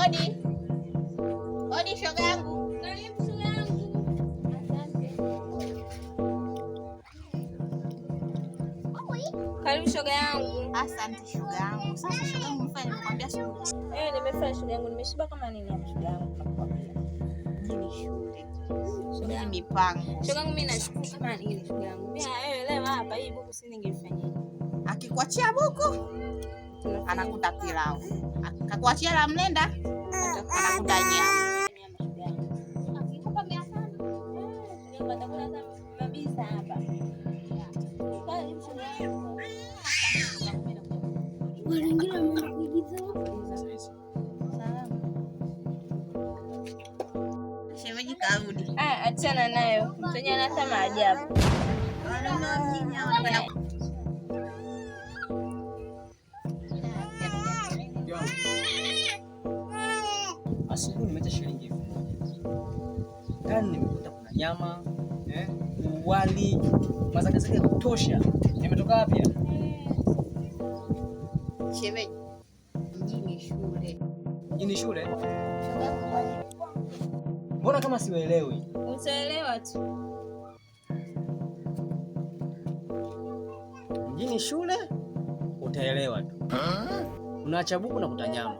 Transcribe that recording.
Odi. Odi shoga yangu. Karibu shoga yangu. Asante. Karibu shoga yangu. Asante shoga yangu. Sasa shoga yangu mfanye nimekwambia siku. Eh, nimefanya shoga yangu, nimeshiba kama nini hapo shoga yangu nakwambia. Mjini shule. Shoga Mjini yangu. mipango. Shoga yangu mimi nashukuru kama nini shoga yangu. Mimi wewe leo hapa hii buku si ningefanyaje? Akikuachia buku anakuta pilau. Akakuachia la mlenda anakuta nyama. Nyama shoga yangu. Akikupa 500. Shoga yangu atakula hata mabisa hapa. Karibu shoga yangu. Wengine wameenda kuigiza. Shemeji karudi. Ah, achana nayo. Mtenye anata maajabu. Wanaume wa mjini hao wanapenda Asubuhi nimeacha shilingi 1000. Ndani nimekuta kuna nyama, wali, mazagazaga ya kutosha. Nimetoka wapi? Shemeji. Mjini shule. Mjini shule. Mbona kama siwaelewi? Utaelewa tu. Mjini shule utaelewa tu. Unaacha buku na kuta nyama.